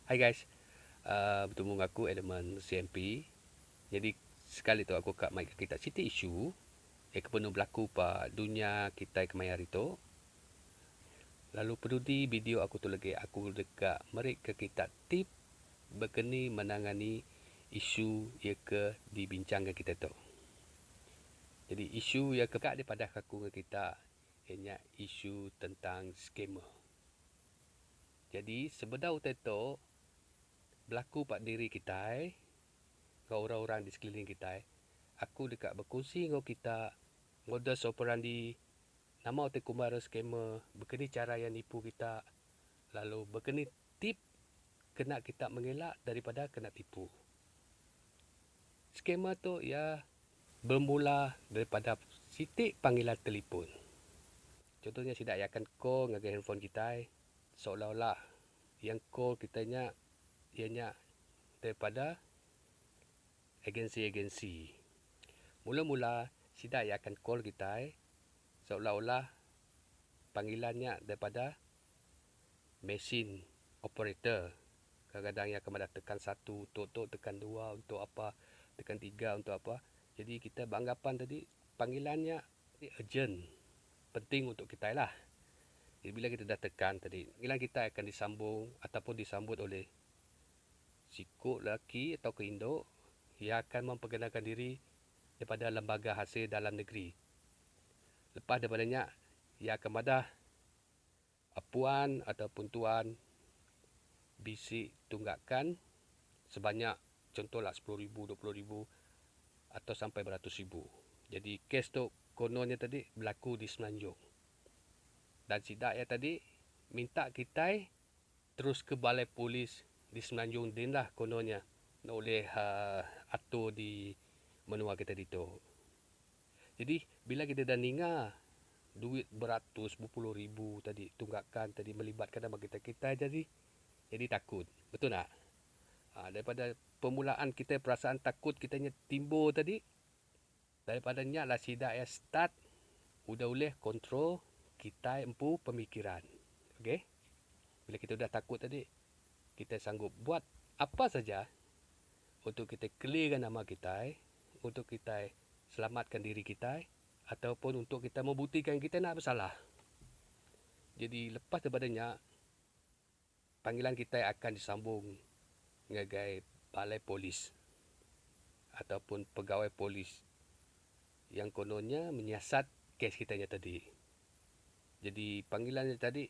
Hi guys, betemu enggau aku Element CMP. Nyadi sekali tu aku ka mai ke kita siti isu iya ke benung belaku ba dunya kitai kemaya hari tu. Lalu penudi video aku tu legi aku deka meri ke kita tip bekeni menangani isu iya ke dibincangka kitai tu. Jadi isu iya ke ka dipadahka aku enggau kita iya nya isu tentang scammer. Jadi sebedau utai tu belaku ba diri kitai enggau orang-orang di sekeliling kitai, aku deka bekunsi enggau kita modus operandi nama utai kumbai orang scammer, bekeni chara iya nipu kita lalu bekeni tip kena kita mengelak daripada kena tipu. Scammer tu iya bermula daripada siti panggilan telefon. Contoh nya sida iya akan call ngagai handphone kitai seolah-olah yang call kitai nya iya nya daripada agensi-agensi. Mula-mula sida iya akan call kitai seolah-olah panggilan nya daripada mesin operator. Kadang-kadang iya akan madah tekan satu untuk tu, tekan dua untuk apa, tekan tiga untuk apa. Jadi kita beranggapan tadi panggilan nya urgent, penting untuk kitai lah. Jadi bila kita dah tekan tadi, panggilan kitai akan disambung ataupun disambut oleh siku lelaki atau ke indu yang akan memperkenalkan diri daripada lembaga hasil dalam negeri. Lepas daripada nya, ia akan madah puan ataupun tuan bisi tunggakan sebanyak contohlah 10,000, 20,000 atau sampai beratus ribu. Jadi kes tu kononnya tadi berlaku di Semenanjung. Dan sidak ya tadi minta kitai terus ke balai polis di Semenanjung din lah kononnya oleh atur di menua kita ditu. Jadi bila kita dah ninga duit beratus bepuluh ribu tadi tunggakan tadi melibatkan nama kita, kita jadi jadi takut. Betul tak? Ha, daripada permulaan kita perasaan takut kita nya timbul tadi, daripada nya lah sidak ya start udah boleh kontrol kita empu pemikiran. Okey? Bila kita udah takut tadi, kita sanggup buat apa saja untuk kita clearkan nama kita, untuk kita selamatkan diri kita ataupun untuk kita membuktikan kita nak bersalah. Jadi lepas daripada nya, panggilan kita akan disambung ngagai balai polis ataupun pegawai polis yang kononnya menyiasat kes kita nya tadi. Jadi panggilannya tadi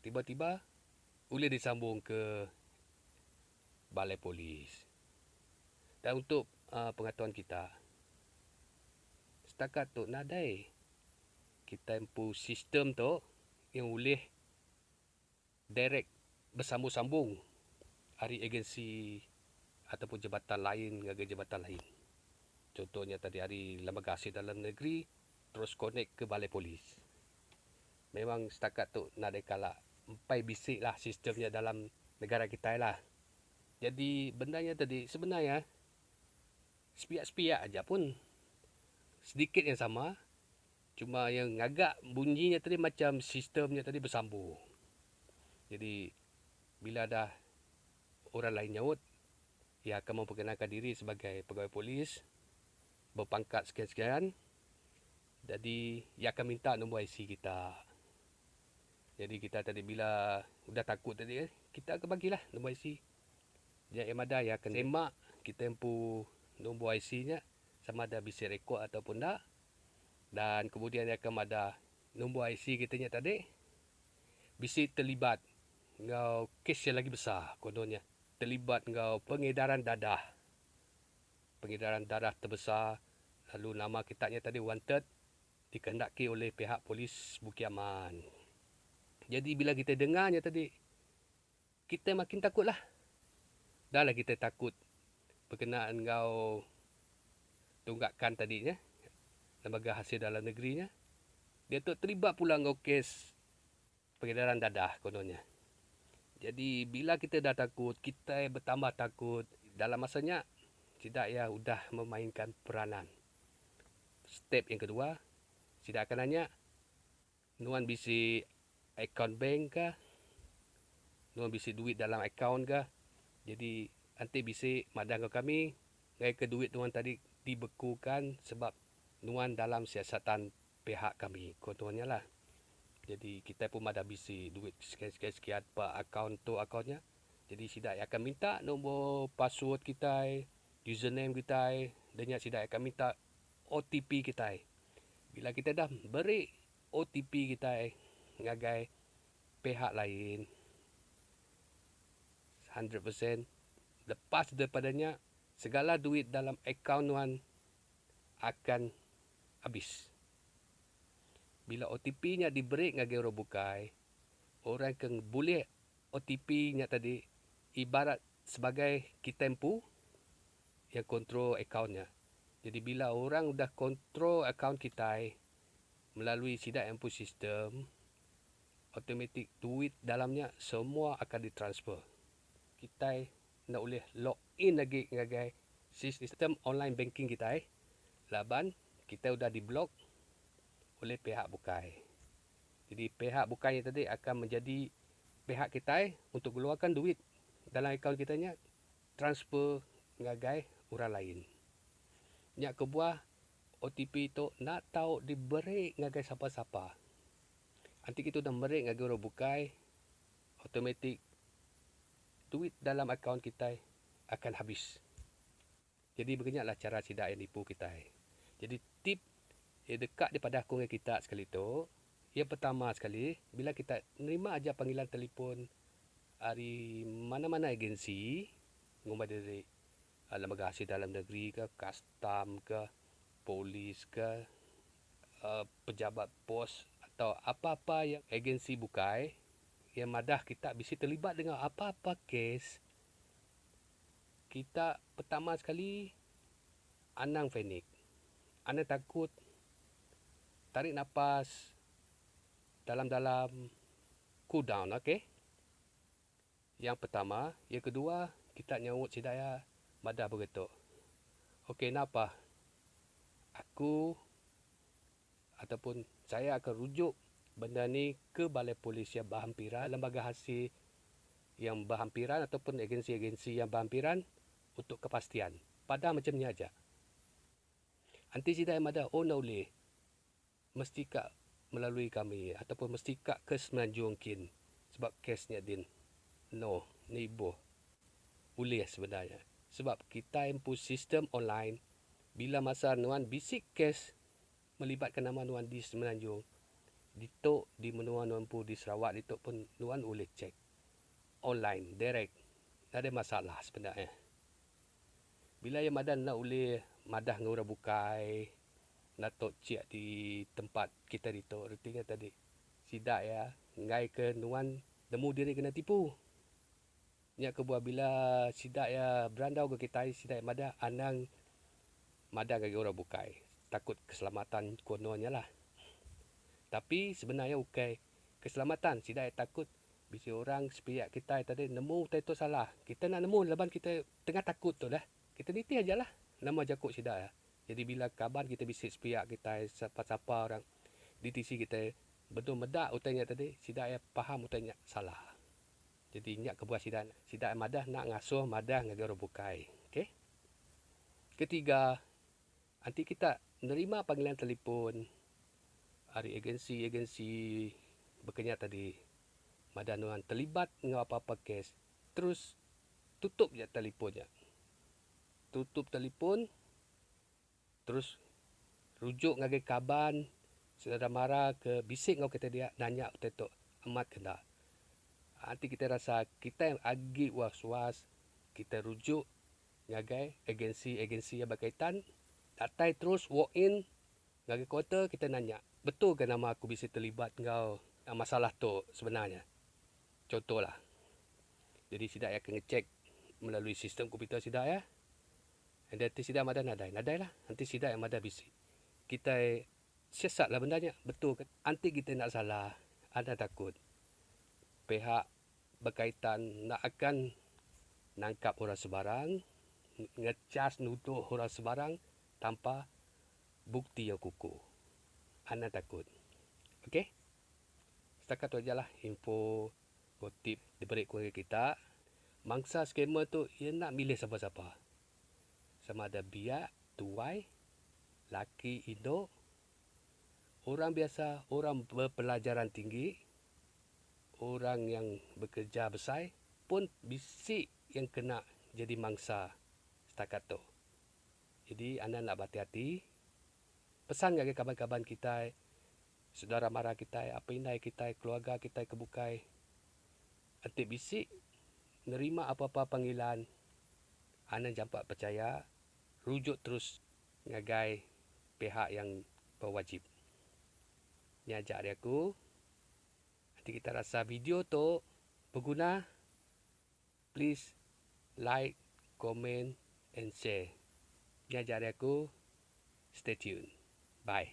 tiba-tiba boleh disambung ke balai polis. Dan untuk pengetahuan kita, setakat tu nadai kita empu sistem tu yang boleh direct bersambung-sambung hari agensi ataupun jabatan lain ngagai jabatan lain. Contohnya tadi hari Lembaga Hasil Dalam Negeri terus connect ke balai polis. Memang setakat tu nadai kala empai bisik lah sistemnya dalam negara kita lah. Jadi bendanya tadi sebenarnya sepiak-sepiak aja pun sedikit yang sama, cuma yang agak bunyinya tadi macam sistemnya tadi bersambung. Jadi bila dah orang lain nyaut, ia akan memperkenalkan diri sebagai pegawai polis berpangkat sekian-sekian. Jadi ia akan minta nombor IC kita. Jadi kita tadi bila udah takut tadi, kita akan bagilah nombor IC. Dia yang ada ia akan semak kita empu nombor I C-nya sama ada bisa rekod ataupun tak. Dan kemudian dia akan ada nombor IC kita nya tadi bisa terlibat ngau kes yang lagi besar kononnya, terlibat ngau pengedaran dadah. Pengedaran dadah terbesar, lalu nama kita nya tadi wanted, dikehendaki oleh pihak polis Bukit Aman. Jadi bila kita dengarnya tadi, kita makin takutlah. Dah lah kita takut berkenaan ngau tunggakan tadinya, lembaga hasil dalam negerinya. Dia tu terlibat pula ngau kes pengedaran dadah kononnya. Jadi bila kita dah takut, kita bertambah takut. Dalam masanya tidak ya udah memainkan peranan. Step yang kedua, tidak akan nanya nuan bisi akaun bank ke, nuan bisi duit dalam akaun ke. Jadi enti bisi madah enggau kami ngaika duit nuan tadi dibekuka sebab nuan dalam siasatan pihak kami, ko nuan nya lah. Jadi kitai pun madah bisi duit sekian-sekian ba akaun tu akaun nya. Jadi sida iya akan minta nombor password kitai, username kitai, da nya sida akan minta OTP kitai. Bila kitai dah beri OTP kitai ngagai pihak lain, 100% lepas daripada nya segala duit dalam akaun nuan akan abis. Bila OTP nya diberi ngagai orang bukai, orang ke bulih OTP nya tadi ibarat sebagai kitai empu yang kontrol akaun nya. Jadi bila orang udah kontrol akaun kitai melalui sida empu sistem, automatik duit dalam nya semua akan ditransfer. Kitai enda ulih log in agi ngagai sistem online banking kitai laban kitai udah diblok oleh pihak bukai. Jadi pihak bukai nya tadi akan menjadi pihak kitai untuk ngeluarkan duit dalam akaun kitai nya transfer ngagai orang lain. Nya kebuah OTP tu enda tau diberi ngagai sapa-sapa. Enti kita udah meri ngagai orang bukai, automatik duit dalam akaun kitai akan habis. Jadi baka nya lah chara sida iya nipu kitai. Jadi tip iya deka dipadah aku ngagai kita sekali tu, iya pertama sekali bila kita nerima aja panggilan telefon ari mana-mana agensi ngumbai diri Lembaga Hasil Dalam Negeri ke, kastam ke, polis ke, pejabat pos atau apa-apa yang agensi bukai yang madah kita bisi terlibat dengan apa-apa kes, kita pertama sekali anang panik, anang takut, tarik napas dalam-dalam, cool down ok. Yang pertama, yang kedua kita nyaut sida iya madah begitu. Ok napa aku ataupun saya akan rujuk benda ni ke balai polis yang berhampiran, lembaga hasil yang berhampiran ataupun agensi-agensi yang berhampiran untuk kepastian. Padah macam ni aja. Enti sida iya madah oh enda ulih mesti ka melalui kami ataupun mesti ka ke Semenanjung kin sebab kes nya din. No, ni ibuh ulih sebenarnya sebab kitai empu sistem online bila masa nuan bisi kes melibatkan nama nuan di Semenanjung ditu di menua nuan empu di Sarawak ditu pun nuan ulih check online direct nadai masalah sebenarnya. Bila iya madah enda ulih madah enggau orang bukai enda tau chik di tempat kitai ditu reti nya tadi sida iya enggai ke nuan nemu diri kena tipu. Nya kebuah bila sida iya berandau enggau kitai sida iya madah anang madah ngagai orang bukai takut keselamatan kono nya lah. Tapi sebenar iya ukai keselamatan sida iya takut bisi orang sepiak kitai tadi nemu utai tu salah. Kitai enda nemu laban kitai tengah takut tu dah. Kitai nitih aja lah nama jaku sida iya. Jadi bila kaban kitai bisi sepiak kitai sapa-sapa orang di tisi kitai benung meda utai nya tadi sida iya faham utai nya salah. Jadi nya kebuah sida sida iya madah enda ngasuh madah ngagai orang bukai. Okay. Ketiga, enti kita nerima panggilan telefon ari agensi-agensi baka nya tadi madah nuan terlibat enggau apa-apa kes terus tutup ja telefon nya. Tutup telefon terus rujuk ngagai kaban saudara mara ke bisi enggau kitai dia nanya utai tu amat ke enda. Enti kitai rasa kitai agi was-was kitai rujuk ngagai agensi-agensi yang berkaitan datai terus walk in ngagai kaunter kitai nanya betul ke nama aku bisi terlibat enggau masalah tu sebenarnya. Contohlah. Jadi sida iya akan ngecheck melalui sistem komputer sida iya. And then enti sida madah nadai, nadai lah. Enti sida iya madah bisi. Kitai siasat lah benda nya betul ke. Enti kitai enda salah, anang takut. Pihak berkaitan enda akan nangkap orang sebarang, ngecas nuduh orang sebarang tanpa bukti yang kukuh. Anang takut. Okey. Setakat tu ajalah info enggau tip diberi ku ngagai kita. Mangsa scammer tu iya enda milih sapa-sapa. Sama ada biak, tuai, laki, indu, orang biasa, orang bepelajaran tinggi, orang yang bekerja besai pun bisi yang kena jadi mangsa setakat tu. Jadi anang enda behati-hati. Pesan ngagai kaban-kaban kitai, saudara mara kitai, apai indai kitai, keluarga kitai ke bukai enti bisi nerima apa-apa panggilan anang jampat pechaya rujuk terus ngagai pihak yang berwajib. Nya aja ari aku. Enti kita rasa video tu beguna please like, comment and share. Nya aja ari aku. Stay tune. Bye.